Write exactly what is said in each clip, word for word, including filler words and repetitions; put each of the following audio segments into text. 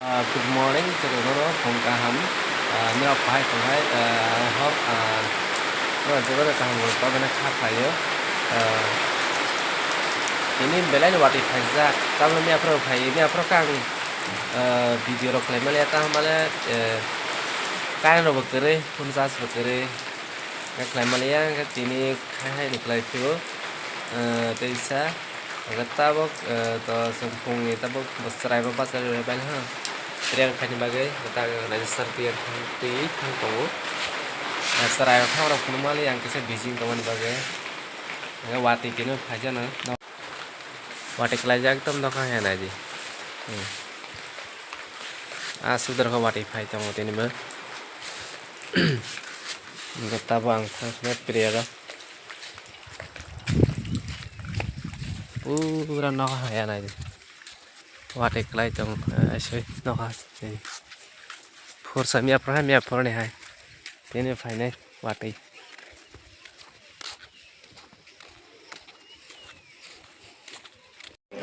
Ah, good morning, jotono phung kaham. Ah, norok bahai tongnai, ah, hok, ah, norok jotono kaham rok tongmani kha khlaio. Ah, tini belai no watwi phaijak, tamoni miyaphoro phai, miyaphoro khe ang, ah, video rok khlai mani, tamo male, eh, current rok bo kwrwi, phone charge bo kwrwi. Khlai maliya, hwnkhe tini khai hai ni khlai phio, eh, teisa. Hwnkhe tabok, eh, to chwng phungni tabok bo chwrairok bachai rwbaino ha. Train khaini bagwi ta register twi twi thang tongo. Eh, chwrairok thangrok phunuk maliya, ang kisa busy wng tongmani bagwi. Hwnkhe watwi tini phaijakno. Watwi khlaijak ekdom nokha hwnwi naidi. Hmm. Ah, sudar khe watwi phai tongo tinibo. Hwnkhe tabuk ang thang swnai prayer o. Pura nokha hwnwi naidi. Watwi khlai tong, ah, swi nokha. Phursa miya phor hai, miya phor ni hai. Tini phainai watwi.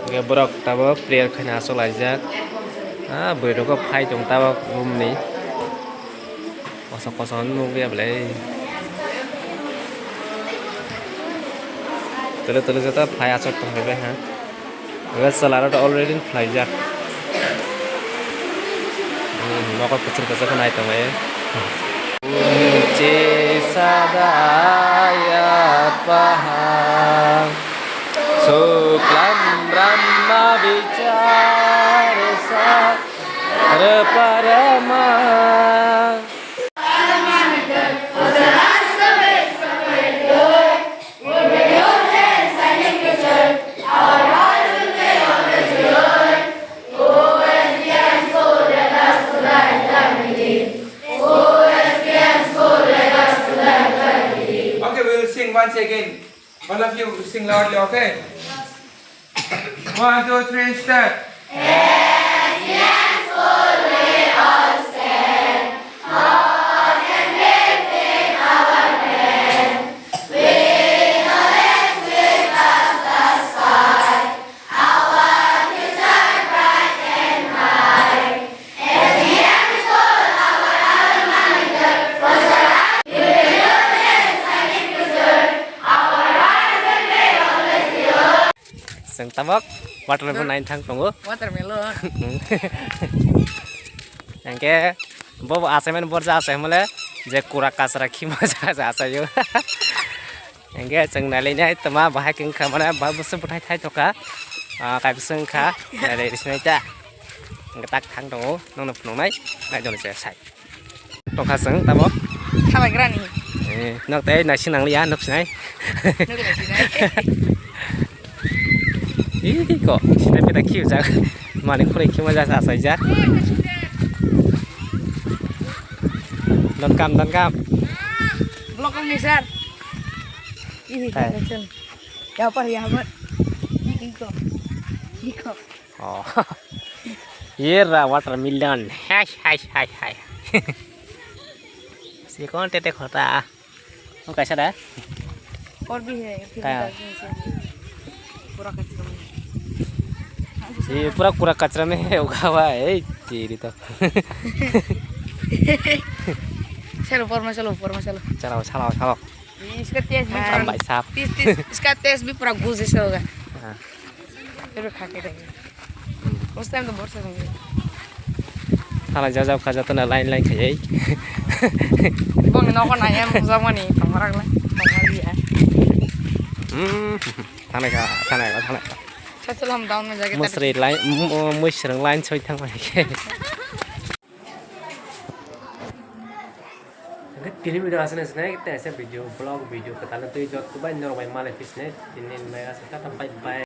Hwnkhe borok tabuk prayer khaina achuk laijak. Ah, bwrwi rok phai tong tabuk room ni. Kosok kosok nukya belai. Tole tole jata phai achuk tong phai bai ha. Hwnkhe chwla rok already phlaijak. Hmm, nokol kwchwng kwchwng khe nai tonglaio. Unche sadaya pahang suklam brahma vichare sa parama. Okay, we will sing once again. All of you sing loudly, okay? One, two, three, start. Chwng tabuk watermelon naina thang tongo. Watermelon. Hwnkhe bo bo achaimani borja achai hwnmale je kura kachra khima jaga se achaio. Hwnkhe chwng nailainai tongma bahai khe wngkha mane bahai bwswk bwthai thai tongkha. Ah, kaisa wngkha nailai rwsinai ta. Hwnkhe tak thang tongo nokno phunuknai naidonse sai. Tongkha chwng tamo. Thabagrani. Eh, nok tei naisi nangliya, nok sinai. Nok lai sinai. Ih, ko, sida pita khiu jak. Mani khurui khima jak, asai jak. Don kam, don kam. Vlog ni sir. Ini. Hai. Kacang. Ya apa ya apa? Iko. Iko. Oh. Yera watermelon. Hai, hai, hai, hai. Si kon tete khota. Mo kaisa da? Aur bhi hai, phir bhi hai. Pura kachra mein. Ye pura kura kachra mein hai, uga hua hai, teri to. Chalo, upar mein chalo, upar mein chalo. Chalo, chalo, chalo. Iska taste bhi pura, iska taste bhi pura ghus jaisa hoga. Haan. Phir bhi kha ke dekhe. Us time to borsa nahi. Thanai jajab kha jatona line line khayai. Bongni nokho nai em mujak mani tongrak lai tongrak ya. Hmm. Thanai kha, thanai kha, thanai kha. Sachalam down ma jage. Musri line, musrang line soi thang mai khe. Hwnkhe tini video aswk nai sinai, tei kaisa video, vlog video kwtal no twi jot kwbai norok bai malai phi sinai, tini mai aswk tata bye bye.